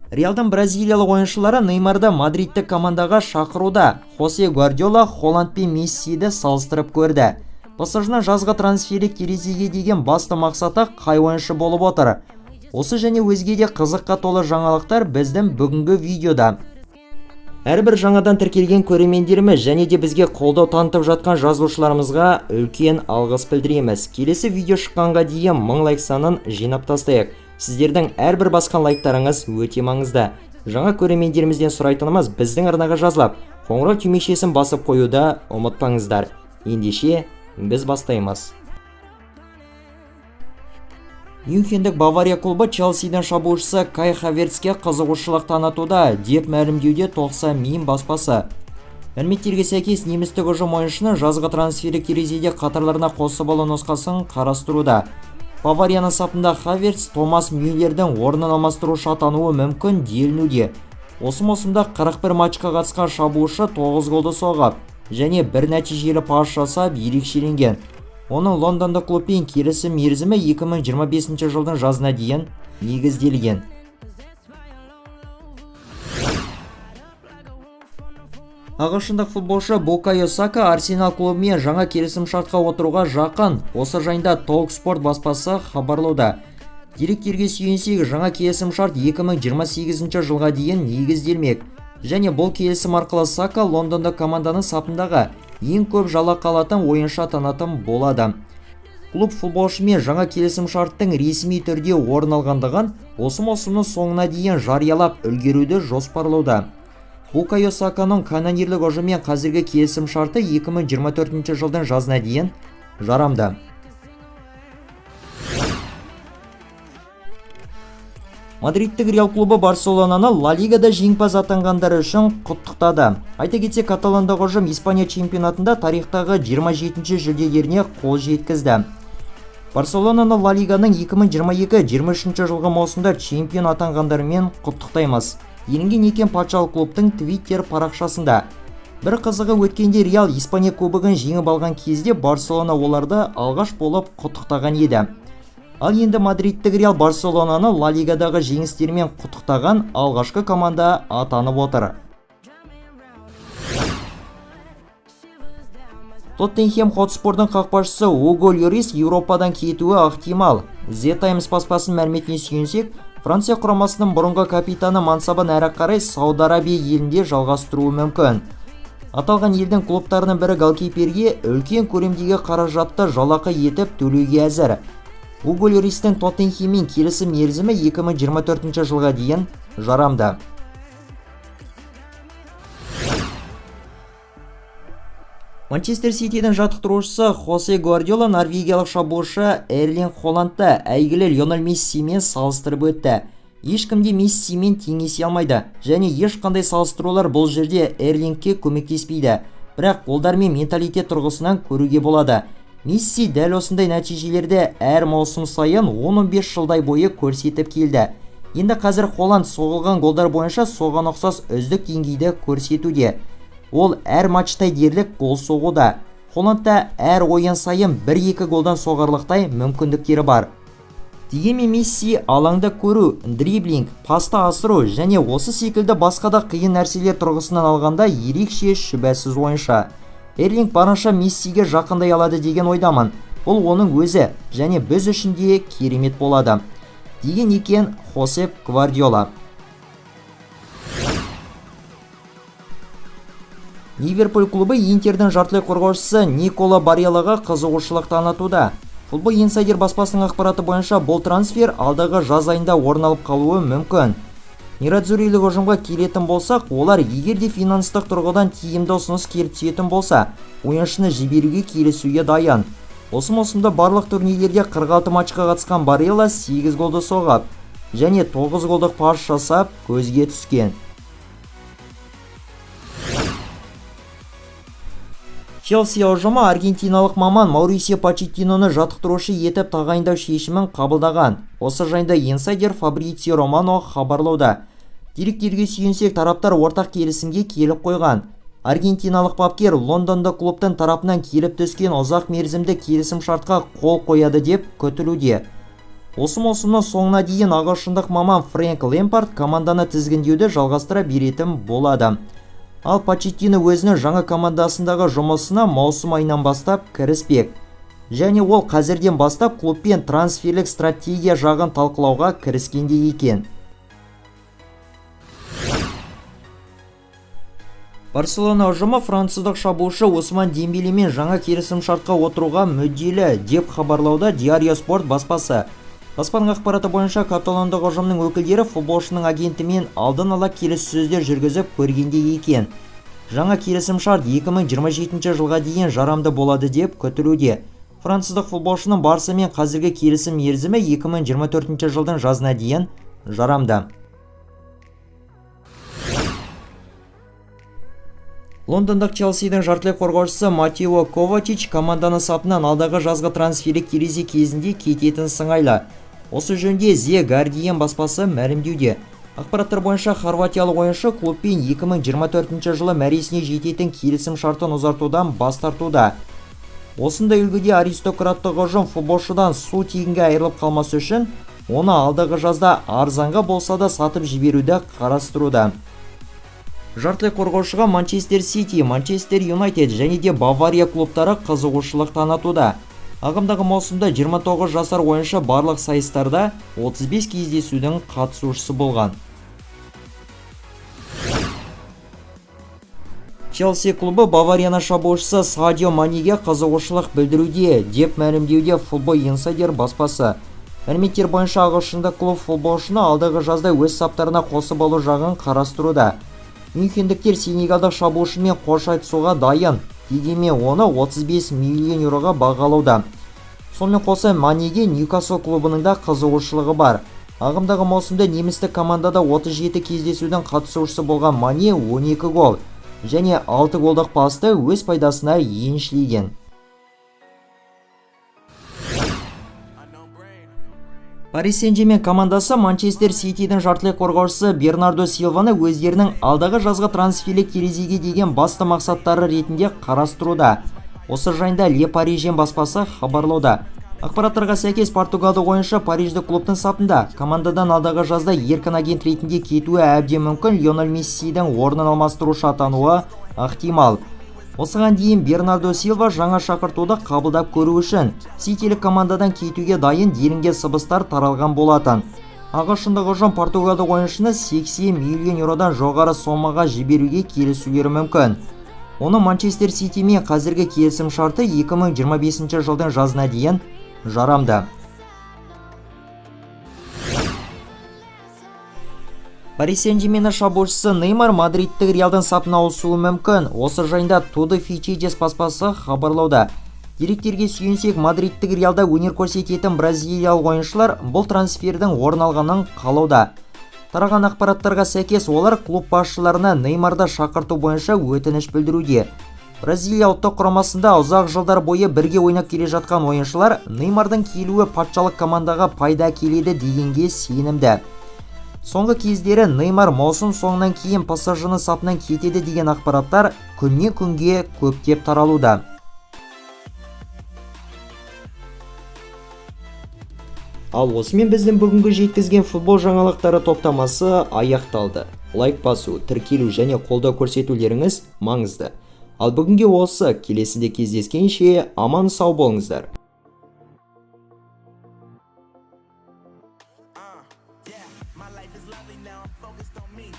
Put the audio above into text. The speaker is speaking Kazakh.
Реалдың бразилиялық ойыншылары Неймарды мадридтік командаға шақыруда. Хосе Гвардиола Холланд пен Мессиді салыстырып көрді. ПСЖ-ның жазғы трансферлік терезеге деген басты мақсаты қай ойыншы болып отыр? Осы және өзге де қызыққа толы жаңалықтар біздің бүгінгі видеода. Әрбір жаңадан тіркелген көрермендеріміз және де бізге қолдау танытып жатқан жазылушыларымызға үлкен алғыс білдіреміз. Келесі видео шыққанға дейін 1000 лайк санын жинап тастайық. Сіздердің әрбір басқан лайктарыңыз өте маңызды. Жаңа көрермендерімізден сұрайтынымыз, біздің арнаға жазылып, қоңырау түймешесін басып қоюды ұмытпаңыздар. Ендеше, біз бастаймыз. Мюнхендік Бавария клубы Челсидің шабуылшысы Кай Хаверцке қызығушылық танытуда, деп мәлімдеуде 90 мин баспасы. Мәліметтерге сәйкес, немістік ұжым ойыншыны жазғы трансферлік терезеде қатарларына қосып алу нұсқасын қарастыруда. Баварияның сапында Хаверц Томас Мюллердің орнын алмастырушы атануы мүмкін делінуде. Осы маусымда 41 матчқа қатысқан шабуылшы 9 голды соғып және бір нәтижелі пас жасап ерекшеленген. Оның лондондық клубпен келісім мерзімі 2025 жылдың жазына дейін негізделген. Ағылшындық футболшы Букайо Сака Арсенал клубымен жаңа келісімшартқа отыруға жақын. Осы жайында Talksport баспасы хабарлауда. Деректерге сүйенсек, жаңа келісімшарт 2028 жылға дейін негізделмек. Және бұл келісім арқылы Сака лондондық команданың сапындағы ең көп жалақы алатын ойыншы атанатын болады. Клуб футболшымен жаңа келісімшарттың ресми түрде орын алғандығын осы маусымның соңына дейін жариялап үлгеруді жоспарлауда. Букайо Саканың канонерлік ұжыммен қазіргі келісімшарты 2024 жылдың жазына дейін жарамды. Мадридтік Реал клубы Барселонаны Ла Лигада жеңімпаз атанғандары үшін құттықтады. Айта кетсек, каталондық ұжым Испания чемпионатында тарихтағы 27-ші жүлделеріне қол жеткізді. Барселонаны Ла Лиганың 2022-23 жылғы маусымда чемпион атанғандарымен құттықтаймыз, делінген екен патшалық клубтың Твиттер парақшасында. Бір қызығы, өткенде Реал Испания кубогын жеңіп алған кезде Барселона оларды алғаш болып құттықтаған еді. Ал енді мадридтік Реал Барселонаны Ла Лигадағы жеңістерімен құттықтаған алғашқы команда атанып отыр. Тоттенхем Хотспордың қақпашысы Уго Льорис Еуропадан кетуі ықтимал. The Times баспасының мәліметіне сүйенсек, Франция құрамасының бұрынғы капитаны мансабын әрі қарай Сауд Арабия елінде жалғастыруы мүмкін. Аталған елдің клубтарының бірі голкиперге үлкен көлемдегі қаражатты жалақы етіп төлеуге әзір. Уго Льористің Тоттенхеммен келісім мерзімі 2024 жылға дейін жарамды. Манчестер Ситидің жаттықтырушысы Хосе Гвардиола норвегиялық шабуылшы Эрлинг Холландты әйгілі Лионель Мессимен салыстырып өтті. Ешкім де Мессимен теңесе алмайды және ешқандай салыстырулар бұл жерде Эрлингке көмектеспейді. Бірақ голдар мен менталитет тұрғысынан көруге болады. Месси дәл осындай нәтижелерді әр маусым сайын 10-15 жылдай бойы көрсетіп келді. Енді қазір Холланд соғылған голдар бойынша соған ұқсас үздік деңгейді көрсетуде. Ол әр матчта дерлік гол соғуда. Холландта әр ойын сайын 1-2 голдан соғарлықтай мүмкіндіктері бар. Дегенмен Месси алаңда көру, дриблинг, пасты асыру және осы секілді басқа да қиын нәрселер тұрғысынан алғанда ерекше шүбәсіз ойыншы. Эрлинг барынша Мессиге жақындай алады деген ойдамын. Бұл оның өзі және біз үшін де керемет болады, деген екен Хосеп Гвардиола. Ливерпуль клубы Интердің жартылай қорғаушысы Никола Бареллаға қызығушылық танытуда. Футбол Инсайдер баспасының ақпараты бойынша, бұл трансфер алдағы жаз айында орын алып қалуы мүмкін. Нерадзурилік ұжымға келетін болсақ, олар егер де финанстық тұрғыдан тиімді ұсыныс келіп түсетін болса, ойыншыны жіберуге келісуге дайын. Осы маусымда барлық турнирлерде 46 матчқа қатысқан Барелла 8 голды соғып және 9 голдық пас жасап көзге түскен. Челси ұжымы аргентиналық маман Маурисио Почеттиноны жаттықтырушы етіп тағайындау шешімін қабылдаған. Осы жайында инсайдер Фабрицио Романо хабарлауда. Деректерге сүйенсек, тараптар ортақ келісімге келіп қойған. Аргентиналық бапкер лондондық клубтың тарапынан келіп түскен ұзақ мерзімді келісімшартқа қол қояды деп күтілуде. Осы маусымның соңына дейін ағылшындық маман Фрэнк Лэмпард команданы тізгіндеуді жалғастыра беретін болады. Ал Почеттино өзінің жаңа командасындағы жұмысына маусым айынан бастап кіріспек. Және ол қазірден бастап клубпен трансферлік стратегия жағын талқылауға кіріскенде екен. Барселона ұжымы француздық шабуылшы Осман Дембелемен жаңа келісімшартқа отыруға мүдделі, деп хабарлауда Диарио Спорт баспасы. Баспаның ақпараты бойынша каталондық ұжымның өкілдері футболшының агентімен алдын ала келіссөздер жүргізіп көргенде екен. Жаңа келісімшарт 2027 жылға дейін жарамды болады деп күтілуде. Француздық футболшының Барсамен қазіргі келісім мерзімі 2024 жылдың жазына дейін жарамды. Лондондық Челсидің жартылай қорғаушысы Матео Ковачич команданың сапынан алдағы жазғы трансферлік терезе кезінде кететін сыңайлы. Осы жөнінде The Guardian баспасы мәлімдеуде. Ақпараттар бойынша хорватиялық ойыншы клубпен 2024 жылы мәресіне жететін келісім шартын ұзартудан бас тартуда. Осындай үлгіде аристократтық ұжым футболшыдан су тегінге айырылып қалмас үшін оны алдағы жазда арзанға болса да сатып жіберуді қарастыруда. Жартылай қорғаушыға Манчестер Сити, Манчестер Юнайтед және де Бавария клубтары қызығушылық танытуда. Ағымдағы маусымда 29 жасар ойыншы барлық сайыстарда 35 кездесудің қатысушысы болған. Челси клубы Баварияның шабуылшысы Садио Манеге қызығушылық білдіруде, деп мәлімдеуде Футбол Инсайдер баспасы. Мәліметтер бойынша ағылшындық клуб футболшыны алдағы жазда өз саптарына қосып алу жағын қарастыруда. Мюнхендіктер сенегалдық шабуылшымен қош айтысуға дайын, дегенмен оны 35 миллион еуроға бағалауда. Сонымен қоса Манеге Ньюкасл клубының да қызығушылығы бар. Ағымдағы маусымда немістік командада 37 кездесудің қатысушысы болған Мане 12 гол және 6 голдық пасты өз пайдасына еншілеген. Пари Сен-Жермен командасы Манчестер Ситидің жартылай қорғаушысы Бернардо Силваны өздерінің алдағы жазғы трансферлік терезеге деген басты мақсаттары ретінде қарастыруда. Осы жайында Ле Парижен баспасы хабарлауда. Ақпараттарға сәйкес португалдық ойыншы париждік клубтың сапында командадан алдағы жазда еркін агент ретінде кетуі әбден мүмкін Лионель Мессидің орнын алмастырушы атануы ықтимал. Осыған дейін Бернардо Силва жаңа шақыртуды қабылдап көру үшін Ситилік командадан кетуге дайын делінген сыбыстар таралған болатын. Ағылшындық ұжым португалдық ойыншыны 80 миллион еуродан жоғары сомаға жіберуге келісулері мүмкін. Оның Манчестер Ситимен қазіргі келісім шарты 2025 жылдың жазына дейін жарамды. Пари Сен-Жерменнің шабуылшысы Неймар Мадридтік Реалдың сапына ауысуы мүмкін. Осы жайында Todo Fichajes баспасы хабарлауда. Деректерге сүйенсек, Мадридтік Реалда өнер көрсететін бразилиялық ойыншылар бұл трансфердің орын алғанын қалауда. Тараған ақпараттарға сәйкес, олар клуб басшыларына Неймарды шақырту бойынша өтініш білдіруде. Бразилия ұлттық құрамасында ұзақ жылдар бойы бірге ойнап келе жатқан ойыншылар Неймардың келуі патшалық командаға пайда әкеледі дегенге сенімді. Соңғы кездері Неймар маусым соңынан кейін ПСЖ-ның сапынан кетеді деген ақпараттар күннен күнге көптеп таралуда. Ал осымен біздің бүгінгі жеткізген футбол жаңалықтары топтамасы аяқталды. Лайк басу, тіркелу және қолдау көрсетулеріңіз маңызды. Ал бүгінге осы, келесінде кездескенше аман сау болыңыздар. My life is lovely now, I'm focused on me.